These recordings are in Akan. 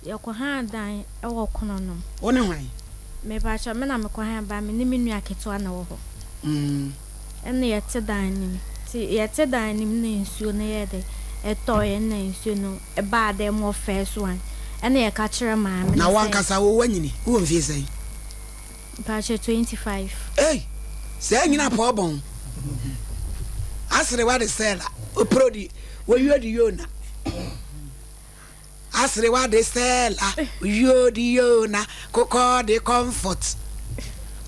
Yɛkɔhaa dan wɔ Kononom. Wo ne hwan? Mepakyɛw, me na mekɔhaa ban, me ne me nua ketewa na ɛwɔ hɔ. Ɛna yɛte dan no mu. Nti yɛte dan no mu na nsuo no yɛɛ dɛ, ɛtɔeɛ na nsuo no baa dɛm wɔ first one. Ɛna yɛka kyerɛɛ maame no Na wo sɛ. ankasa wo woanyini? Wowɔ mfie sɛn? Mepakyɛw, 25. Ei! Sɛɛ nyina pɔɔ bɔn. Asere wa de sɛɛ la, opro di, woyuo di yoo na. Aserewa de Stella, Uyo de Yona, Kokɔ de Comfort,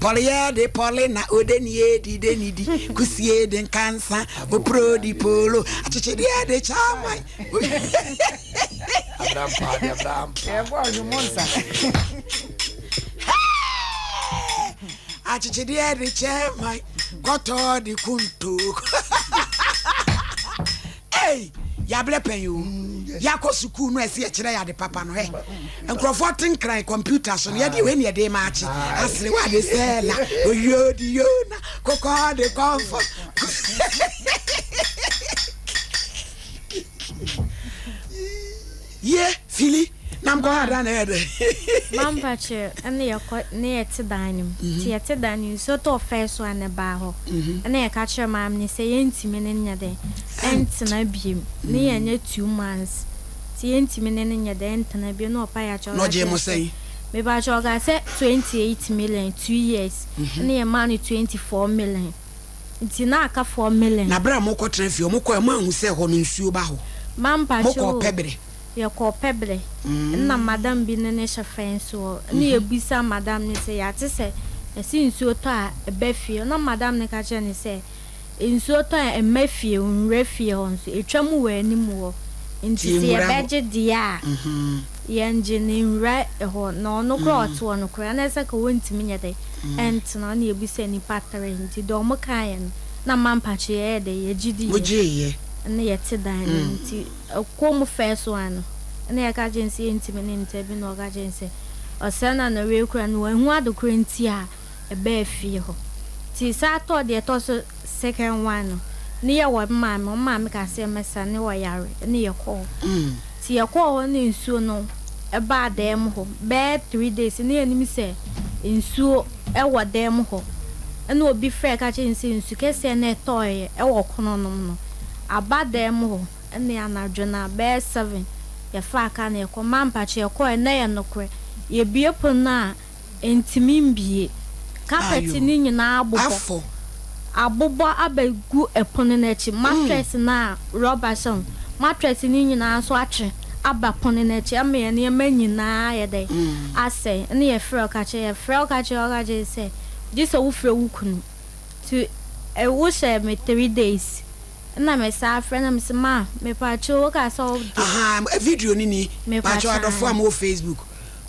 Pɔleyɛ de Paulina, Odenie de Denidi, Kusie de Nkansa, Opro de Polo, Akyekyedeɛ de Chaman. Abrampa de Abrampa. Yɛbɔ ɔdwom nsa. Akyekyedeɛ de Chairman, Kɔtɔ de Kunto. Ei! Yɛabrɛ pɛn o. Yɛakɔ sukuu no a ɛsɛ yɛkyerɛ yɛ ade papa no ɛ. Nkurɔfoɔ te nkran kɔmputa so no yɛde wei ne yɛde maakye. Asere wa de sɛ la oyo di yo na kokɔ de kɔmfɔ. Ye fili na mkɔ ha da na ɛyɛ dɛ. Mampa kyerɛ ɛna yɛkɔ ne yɛte dan no mu. Nti yɛte dan no mu nsuo tɔɔ first one no baa hɔ. Ɛna yɛka kyerɛɛ maame no sɛ yɛntumi ne no nyɛ dɛn ɛntena biom. Ne yɛnyɛ 2 months. Nti yɛntumi ne no nyɛ dɛn ɛntena biom na ɔpa yɛ akyɛw Na ɔka ɔgyee kyerɛ mo sɛ sɛn? mepakyɛw ɔka sɛ 28 million 2 years. Ɛna yɛmaa no 24 million. Nti na aka 4 million. Na berɛ a mokɔtena fie hɔ, mokɔɛ moanhu sɛ hɔ no nsuo ba hɔ? Mampakyɛw Mokɔɔ o. pɛberɛ? Yɛkɔɔ pɛbrɛ nna madam bi ne ne hyɛ fɛn so hɔ nna yɛbisa madam no sɛ yɛate sɛ yɛse nsuo tɔ a ɛba fie na madam no ka kyerɛ no sɛ nsuo tɔ a ɛmma fie nwura fie hɔ nso ɛtwa mu wɔ anim hɔ nti Nti sɛ nwura hɔ. yɛbɛgye deɛ a yɛngye no nwura hɔ na ɔno koraa ɔte hɔ no koraa na ɛsɛ ka wɔntumi nyɛ dɛ ɛntena na yɛbisa nnipa tere nti deɛ ɔmo kaeɛ no na mampakye yɛyɛ dɛ yɛgye diiɛ Mogyeeɛ? na yɛte dan no mu nti Ɛkɔ mu first one no ɛna yɛka kyerɛ no sɛ yɛntumi ne no bi na ɔka kyerɛ no sɛ ɔsɛe no na wei kora no wahu ade koro nti a ɛbaa fie hɔ nti saa tɔɔ deɛ ɛtɔ so second one no ne yɛ wɔ maame ɔmo maame ka sɛ mɛsa ne ɔyare ɛne yɛkɔɔ nti yɛkɔɔ hɔ ne nsuo no ɛbaa dan mu hɔ bɛyɛ 3 days ne yɛnim sɛ nsuo ɛwɔ dan mu hɔ ɛna obi frɛ ka kyerɛ no sɛ nsu kɛseɛ na ɛtɔɔyɛ ɛwɔ kono nom no aba dan mu hɔ. Ɛne anadwo no a bɛyɛ 7 yɛfaa car na yɛkɔ mampakye yɛkɔɛ na ɛyɛ nokorɛ yɛbue pono no a ɛntumi mbue carpet Ayo. no nyinaa abobɔ Afɔ. abobɔ abɛgu ɛpono no akyi mattress no a rɔba hyɛ ho mattress no nyinaa nso atwe aba pono no akyi ama yɛn nneɛma nyinaa yɛ dɛ asɛe. Ɛne yɛfrɛ ɔka kyerɛ yɛfrɛ ɔka kyerɛ sɛ gye sɛ wofrɛ wo kunu nti ɛwo hyɛ me 3 days na me saa frɛ na me sɛ ma mepaakyɛw wo ka sɛ wo de. Aha, video ni ni. Mepaakyɛw. Pakyɛw adɔfo a mowɔ Facebook.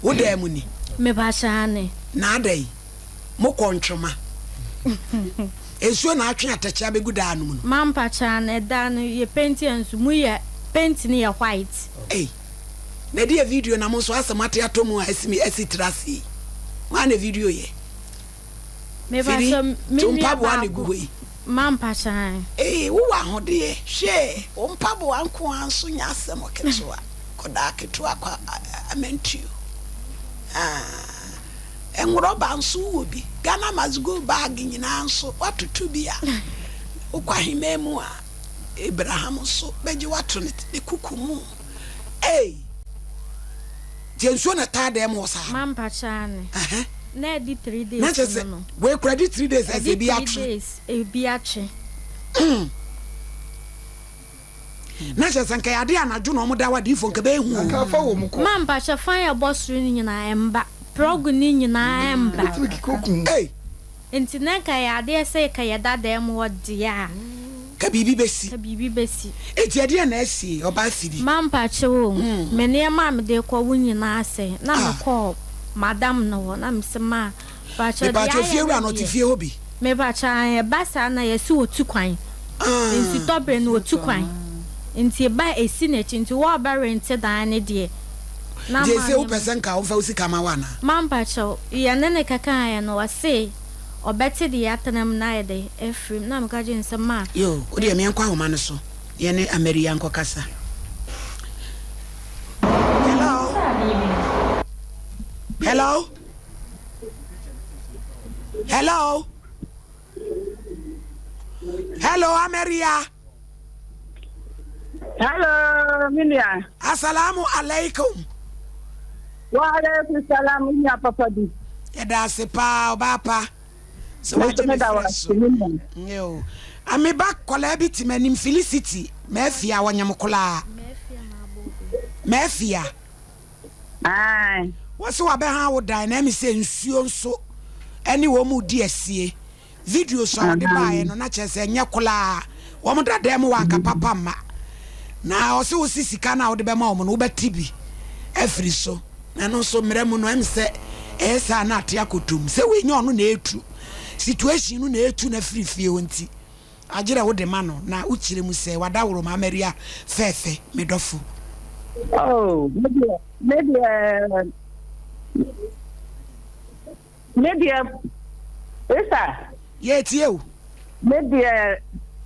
Wo dan mu ni. Mepaakyɛw ane. Na ada yi, mokɔ ntwoma. Nsuo na atwe atɛkyɛ abɛgu daa no mu no. Ma mpaakyɛw ane ɛda no yɛ paint yɛ nso mu yɛ paint no yɛ white. Ei, na ɛde yɛ video na mo nso asɛm ate atɔ mu a asi mi asi tiri ase yi. Hwan na video yɛ? Firi, Mepaakyɛw me to nua mpaboa na egu baako hɔ yi. Ma mpaakyɛw ane. Ee, wowɔ ahodeɛ. Hwɛ, wo mpaboa nko ara nso nyɛ asɛm ketewa. Kɔdaa ketewa kɔ amantuo. Ah, nworɔba nso wowɔ bi. Ghana must go bag nyinaa nso woatoto bi a wokɔ ahemman mu a Abraham nso bɛgye woato ne kuku mu. Ei! Nti nsuo na taa dɛm wɔ saa. Ma mpaakyɛw ane. Na ɛdi 3 days Na kyerɛ sɛ no no. wei kura di 3 days ɛsɛ Ɛdi ebi three atwe. days ebi atwe. Na kyerɛ sɛ nka yɛade anadwo na ɔmo da wa diifo nka bɛyɛ hu o. Nka fa wɔ mu kɔ. Ma mpaakyɛw fan yɛ bɔ soro no nyinaa ɛmba plug no nyinaa ɛmba. Ebetumi keka okum. Ei! Nti na nka yɛ adeɛ sɛ ka yɛda dan mu hɔ deɛ a. Ka biribi bɛsi. Ka biribi bɛsi. Enti ɛdeɛn na asie ɔbaa fidi? Ma mpaakyɛw o, me nneɛma a mede kɔ wo nyinaa asɛe. Na mekɔɔ madam no hɔ na mese ma mpaakyɛw deɛ Mepaakyɛw ayɛ fie no wura no ɔte deɛ. fie hɔ bi? Mepaakyɛw ɛba saa na yɛse ɔtu kwan. Nsutɔbere no ɔtu kwan. Nti ɛba a ɛsi n'akyi nti wo a wobɛrente dan no deɛ na Nti ama ɛsei wopɛ nneɛma. sɛ nka ɔmfa wo sika ma wo anaa? Ma mpaakyɛw yɛne no kɛkaeɛ no ɔse ɔbɛte deɛ yɛatena mu no ayɛ dɛ afiri mu na meka kyerɛ no sɛ ma. Yoo, wo deɛ meɛnkɔ ahoma no so na yɛne Amaria nkɔkasa. Hello? Hello? Hello? Hello, Ameria. Hello, me nua. Asalamu alaikum. Wa alaikum salam, me nua papa bi. Yɛda ase paa, ɔbaa pa. Sɛ wagye me frɛ so. Yo. Ame ba kɔlaa bi te m'anim, Felicity, Mafia, wɔnyem kolaa. Mafia. Ae. Wɔse wabɛha wo dan na ɛmi sɛ nsuo nso ɛne wɔn redi asie. Videos a wɔde baeɛ no na kyerɛ sɛ ɛnyɛ kolaa. Wɔn da dan mu wɔ anka papa mma. Na ɔse wo se sika no a wode bɛma wɔn no wobɛte bi afiri so. Na ɛno nso mmerɛ mu no ɛmi sɛ ɛyɛ saa na ate akɔtom sɛ wei nyɛ ɔno na ɛretu. Situation no na ɛretu no afiri fie hɔ nti. Agyerɛ wo de ma no na wo kyerɛ mu sɛ wadaworo ma Maria fɛɛfɛ me dɔfo. Oh, me deɛ, me deɛ, me deɛ, Esa. Yɛtie o. Me deɛ,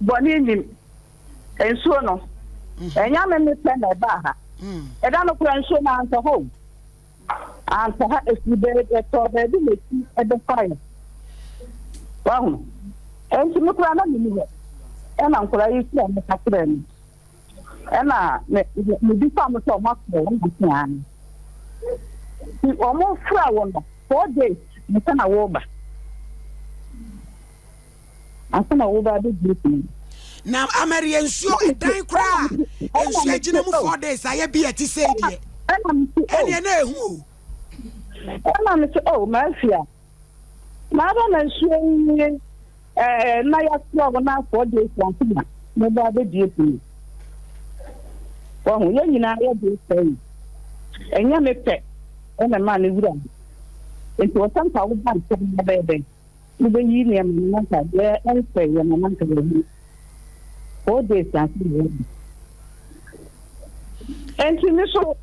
bɔne nim nsuo no. Mhm. Ɛnya me me pɛ na ɛbaa ha. Mm. Ɛda no kora nsuo no antɔ hɔ o. Ampa ha ɛfiri baabi ɛtɔɔ baabi na ɛsi ɛbɛfaeɛ. Wahu? Ɛnti me koraa na menni hɔ. Ɛna nkwadaa yi frɛ me ka kyerɛɛ me. Ɛna me mebisa mo sɛ ɔmo afrɛ wɔn na se aane. Nti ɔmo frɛ wo no 4 days ansa na woba. Ansa na woba abɛduru fie. Na amɛreɛ nsuo ɛdan koraa nsuo agyina mu 4 days ayɛ bi ɛte sɛ deɛ ɛneɛ na ɛhu o. Ɛna me sɛ oh mafia na aba na nsuo yi ɛɛ na yɛafrɛ wo na 4 days ansa na meba abɛdie fie. Wahu yɛn nyinaa yɛde sɛ yi ɛnyɛ me pɛ ɛna maa ne wura nti wɔsɛ nka woba ntɛm na bɛyɛ dɛn wobɛyi nneɛma no na nka deɛ ɛnsɛ yɛ no na nka yɛhu 4 days ansa na yɛba. Nti me so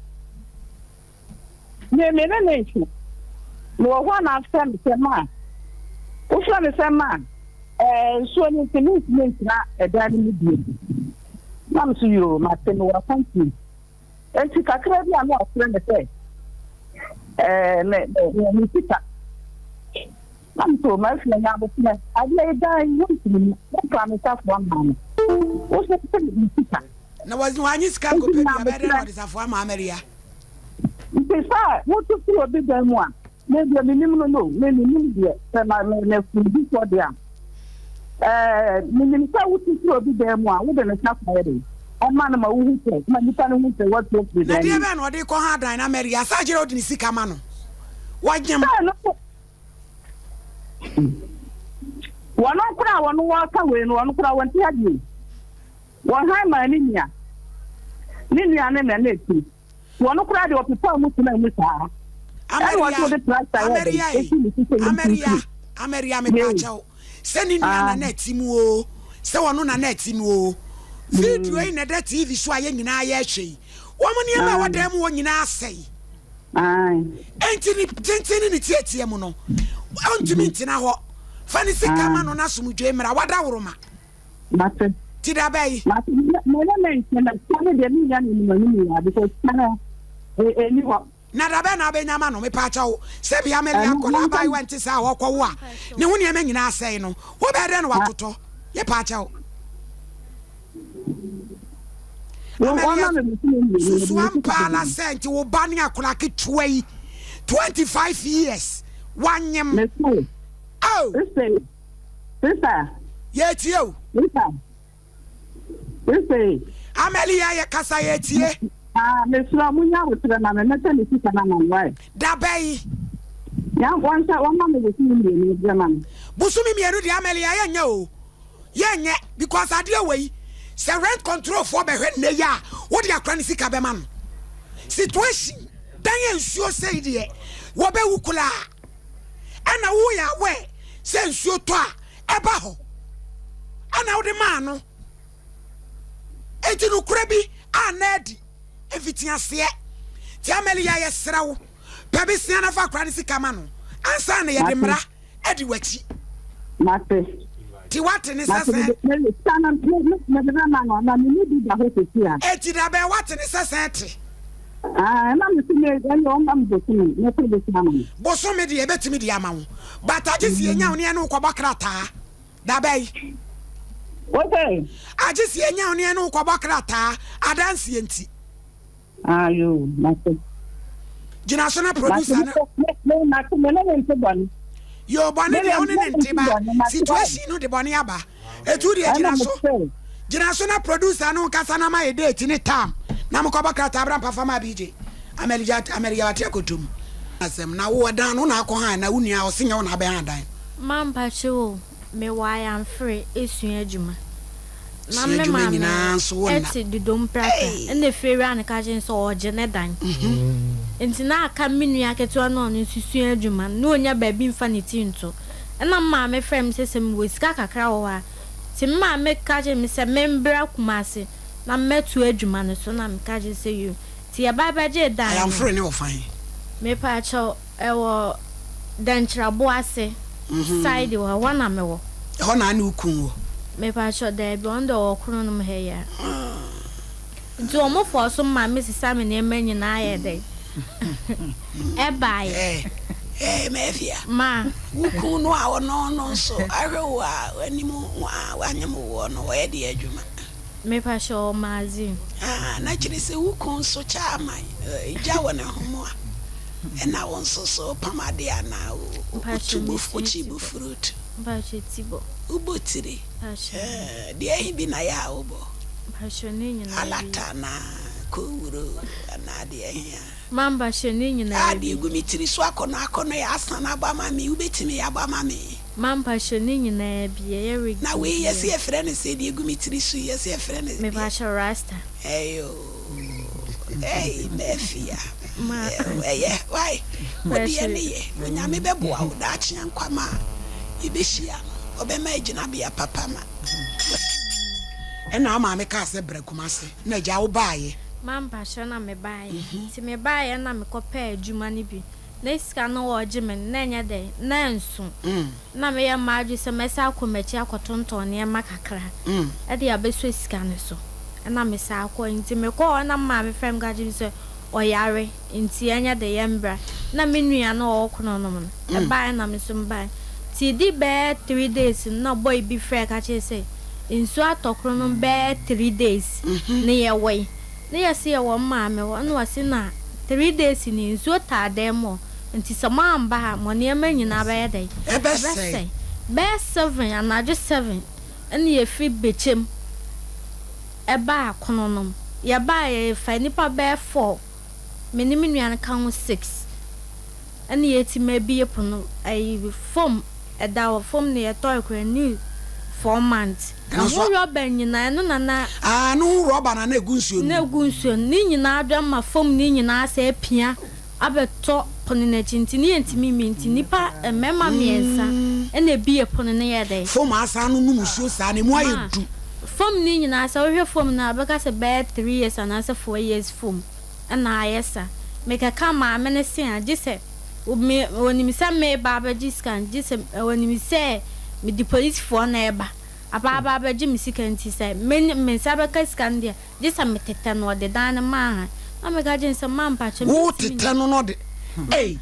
me me ne ne ntwe mewɔ hɔ a na afrɛ me sɛ ma wofrɛ me sɛ ma ɛɛ nsuo no nti mentumi ntena ɛdan no mu bio na me so yoo mate mewɔ akwantuo nti kakra bi a na wafrɛ me sɛ ɛɛ me me me sika na me so mafia nya abotire adeɛ yi dan yi wontumi mu wofra me safoa maa me wosɛ sɛ me sika. Na wɔanye sika nkɔpɛ bi a bɛyɛ dɛn na wɔde safoa ama Amaria? Nti sɛ wotu firi obi dan mu a, me deɛ menim no no, me menim deɛ, sɛ ma me mefiri bi soɔ deɛ a, ɛɛ menim sɛ wotu firi obi dan mu a, wode ne safoa yɛ dɛn? Ɛma no ma wohu sɛ, ma nipa no hu sɛ woatu afiri Na dan deɛ mu. bɛn na ɔde kɔ ha dan na Amaria sɛ agyerɛ wode ne sika ma no? Wɔnyem. Sɛ no so wɔn koraa wɔn wɔka wei no, wɔn koraa wɔn ti ha bio. Wɔn han maa ne nua, ne nua ne na na eti. Wɔn koraa deɛ ɔpepaw mu tena mu saa. Ɛna wɔn nso de plasta yɛ dɛ esi ne ti sɛ yɛn Amaria, mfimfini. Amaria, mepaakyɛw. Sɛ ne nua na na ɛte mu o, sɛ ɔno na na ɛte mu o. Video yi na ɛda TV so a yɛn nyinaa yɛrehwɛ yi. Wɔn nneɛma a ɛwɔ dan mu hɔ nyinaa asɛe. Enti ne tenten ne ne tiatia mu no, ɔntumi ntena hɔ. Fa ne sika ma no na asomdwoe mmra. Wadaworoma. Mate. Ti da bɛyi. Mate. Me ne me nkyɛn na sika no deɛ menya no anim anim ya because sika no ɛni hɔ. Na da bɛn na abɛnya ma no mepaakyɛw sɛ bia mɛli akɔla abaayewa nte saa a ɔkɔwo a ne ho nneɛma nyinaa asɛe no wobɛyɛ dɛn na watotɔ yɛpaakyɛw. Amalia susu ampa ara sɛ nti wo ba ne akɔla ketewa yi 25 years wanyem. Oh. Sister. Yɛtie o. Sister. Sister. Amelia yɛ kasa yɛtie. Ah, mesrɛ mo nya abotrɛ ma me mɛsɛ me sika na ma wae. Da bɛyi. Ya wɔn sɛ wɔn ma me bosome 2 brɛ ma me. Bosome 2 deɛ Amelia yɛnyɛ o. Yɛnyɛ because adeɛ wɔ yi sɛ rent control foɔ bɛhwɛ nnɛ yi a wode akora ne sika bɛma no. Situation dan yɛ nsuo sei deɛ wɔbɛwu koraa. Ɛna woyɛ aware sɛ nsuo tɔ a ɛba hɔ ɛna wode maa no. Enti nokorɛ bi anna adi mfitiaseɛ. Nti Amelia yɛsrɛ wo pɛ besia na fa akora no sika ma no ansa na yɛde mmara adi w'akyi. Mate. Nti woate ne sɛ sɛn? Sika no mede bɛma no na menni bi da hɔ seesei a. Enti da bɛn woate ne sɛ sɛn te? Ah, ɛna me se me ɛna ɔma me bosome, mɛpɛ bosome ama me. Bosome deɛ yɛbɛtumi de ama wo, but agye sɛ yɛnya wo ne yɛne wo kɔbɔ krataa. Da bɛn? Wo se? Agye sɛ yɛnya wo ne yɛne wo kɔbɔ krataa, adanseɛ nti. Ah, yoo, mate. Gyina so na producer no. Me, mate, me ne ne nte bɔne. Yoo, bɔne deɛ wo ne ne nte ba, situation no de bɔne aba. Etu deɛ gyina so. Gyina so na producer no nkasa na ma yɛ date ne time na mo kɔbɔ krataa bra mpa fa ma BJ. Amalija Amalija wate akoto mu. Asɛm na wo ɛdan no wo na akɔ han na wo nua ɔse nyɛ wo na abɛ han dan. Ma mpakyɛw o, me wɔ ayamfere esua adwuma na Sua me adwuma maame nyinaa nso wo nna. ɛte dodom prapra Ei. ɛna efiewura no ka kyerɛ no sɛ ɔɔgye ne dan nti na aka me nua ketewa no a ɔno nso sua adwuma no na onya baabi nfa ne ti nto. Ɛna me maame frɛɛ me sɛ sɛ mewɔ sika kakra wɔ hɔ a, nti me maame ka kyerɛɛ me sɛ membra Kumasi na mmɛtoa adwuma no so na meka kyerɛɛ no sɛ yoo. Nti yɛbae bɛgyee dan no. Ayamfore ne wɔ fa he? Mepaakyɛw, ɛwɔ Dankyirabo ase side hɔ, ɛhɔ na mewɔ. Ɛhɔ na ne wo kun wɔ? Mepaakyɛw, daabi, ɔno deɛ ɔwɔ Kronom ha yi ara. Nti wɔn fɔɔ so ma me sesa me nneɛma nyinaa yɛ dɛn ɛbaeɛ. Eh eh Mafia. Ma. Wo kun no a ɔno no nso ahwɛ wo a w'anim a wanyem woɔ no ɔyɛ deɛ adwuma? Mepa kyɛw ɔwɔ magazine. Ah na kyerɛ sɛ wo kun nso kyɛ aman gya wɔ ne ho mu a ɛna wo nso so wopam adeɛ anaa wotu wokyi bu fruit? Mpakyɛ ti bɔ. Wobɔ tiri? Mpakyɛ. Deɛ ɛhe bi na yɛ a wobɔ? Mpakyɛ ne nyinaa bi. Alata anaa kowuro anaa deɛ ɛhe a? Ma mpakyɛ ne nyinaa Ah bi. deɛ egu me tiri so akɔnɔ akɔnɔ yɛ asan abɔ ama me wobɛtumi abɔ ama me? Ma mpakyɛ ne nyinaa bi ɛyɛ wig Na wei yɛse biara. yɛfrɛ no sɛ deɛ egu me tiri so yi yɛse yɛfrɛ no deɛ? Mepakyɛ rasta. Ɛyoo ei Mafia Ma. Ɛyɛ wai wo deɛ Mpakyɛ. ne yɛ Onyame bɛboa wo daakye ankwama a yɛbɛhyia no ɔbɛma agyinabea papa ma. Ɛna wo maame kaa sɛ bra Kumase na agya wo baayɛ. Mampakyɛ na me baayɛ nti me baayɛ na me kɔ pɛɛ adwuma no bi na sika no wɔɔgye me no na ɛnyɛ dɛn na ɛnso na me yɛ m'adwene sɛ mɛsan akɔ m'akyi akɔ tontɔn nneɛma kakra ɛde abɛsɔ sika no so ɛna me san kɔɛ nti me kɔɔ hɔ na me maame frɛ me ka kyerɛ me sɛ ɔyare Nti ɛnyɛ de yɛmbra. Na me nua no a ɔwɔ Kronom no bae na me so mebae. Ntsi edii bɛyɛ three days no na boy bi frɛɛ ka kyerɛɛ sɛ nsuo atɔ Kronom bɛyɛ three days na yɛwɔ yi. Na yɛse yɛwɔ me maame hɔ na ɔse na three days ni nsuo taa dan mu hɔ nti sɛ moammba ha a mo nneɛma nyinaa bɛyɛ dɛn? Ɛbɛsɛe. Bɛyɛ seven, anadwo seven ɛna yɛfiri Bekyem baa Kronom. Yɛbaeɛ yɛfaa nnipa bɛyɛ four. Me ne me nua no ka ho six ɛna yɛtumi abue pono ayi fam ɛda hɔ fam no yɛtɔe koraa new four months ɛho rɔba nyinaa ɛno na na. Ah no ho rɔba na na egu nsuo no mu. Na egu nsuo no ne nyinaa adwa ma fam no nyinaa asɛ apia abɛtɔ pono no akyi nti ne yɛntumi mmue nti nnipa mmarima mmiɛnsa ɛna ebue pono no yɛ dɛn. Fam asan no nom nsuo saa na emu ayɛ du. Fam no nyinaa sɛ wohwɛ fam no a bɛka sɛ bɛyɛ three years anaasɛ four years fam na ayɛ sa. Mekɛka maame no se a gyesɛ me onim sɛ meba abɛgye sika no gyesɛ onim sɛ mede polisifoɔ na ɛba aba aba abɛgye me sika nti sɛ me me nsa bɛka sika no deɛ gyesɛ metetɛ no ɔde dan no maa han na meka kyerɛ no sɛ ma mpakyɛ Wo mentumi tetɛ no na ɔde ei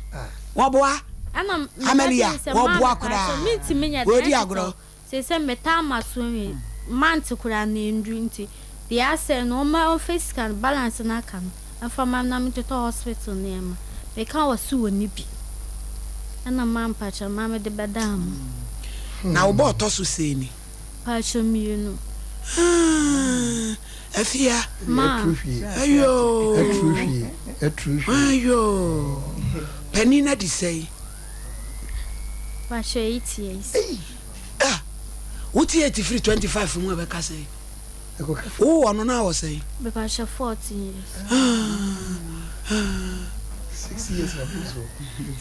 wɔboa ɛna meka kyerɛ Amelia no sɛ ma wɔboa mepakyɛ koraa mentumi nyɛ wɔdi dɛn tetɛ agorɔ. Seesei metaa m'aso nwi month koraa na endu nti deɛ asɛe no ɔmma ɔmfa sika no balance no aka no mfa ma me na mentotɔ hospital nneɛma meka ɔse ɔnni bi ɛna ma mpakyɛw ma mede bɛdaa mo. Na wo ba ɔtɔ so sɛn ni? Mpakyɛw mienu. Aah Afia. Ma. Ayoo. Ayoo. Panin no adi sɛn? Mpakyɛw 8 years. Ah, wo ti 8 firi 25 mu ɛbɛka sɛn? Wo wɔ no na wɔ sɛn? Mepakyɛ 14 years. Six years na bi so.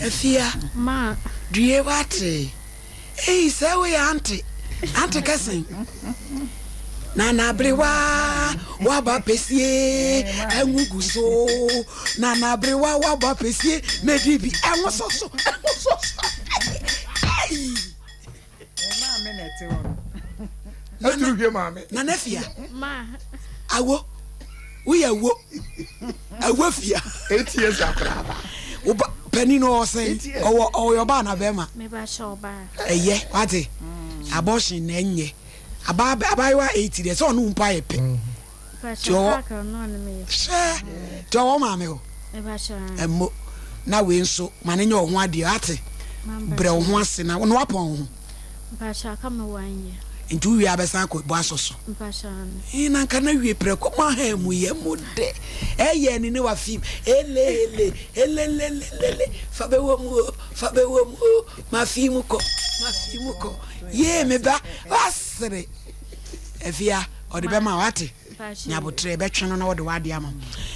Afia. Ma. Due wate. Ei, sɛ woyɛ ante. Ante kɛsen. Nana aberewa waba pɛsie ɛnwo gu so. Nana aberewa waba pɛsie medi bi ɛnwo so so ɛnwo so so. Ei. Maame na ɛte hɔ no. Aduru hwɛ maame. Nana Afia. Ma. Awo. Woyɛ awo awo fia. 8 years akora aba. Woba panin no ɔwɔ sɛn? 8 years. Ɔwɔ ɔyɛ ɔbaa na bɛrima? Meba hyɛ ɔbaa. Ɛyɛ wate abortion na ɛnyɛ abaa abaayewa 8 deɛ sɛ ɔno mpo ayɛ pɛ. Mpakyɛ. Tí ɔwɔ- Kaaka ɔno ɔne meyɛ. Hyɛ tí ɔwɔ maame hɔ. Meba hyɛ. Ɛmo na wei nso ma ne nyɛ ɔho adeɛ ate brɛ wo ho ase na wapɔn wo ho. Mpakyɛ, aka me one year. Nti wowie abɛsan akɔ bɔ asɔ so. Mpakyɛ ano. Na nka na wie prɛko mo aha mu yɛ mo dɛ ɛyɛ ni ne wa fim ele ele elelelele fa bɛwɔ mu o, fa bɛwɔ mu o, ma fi mu kɔ, ma fi mu kɔ yee me ba wasere afia ɔde bɛma wate. Mpakyɛ. Nyabotrɛ bɛtwe no na wɔde wade ama wo.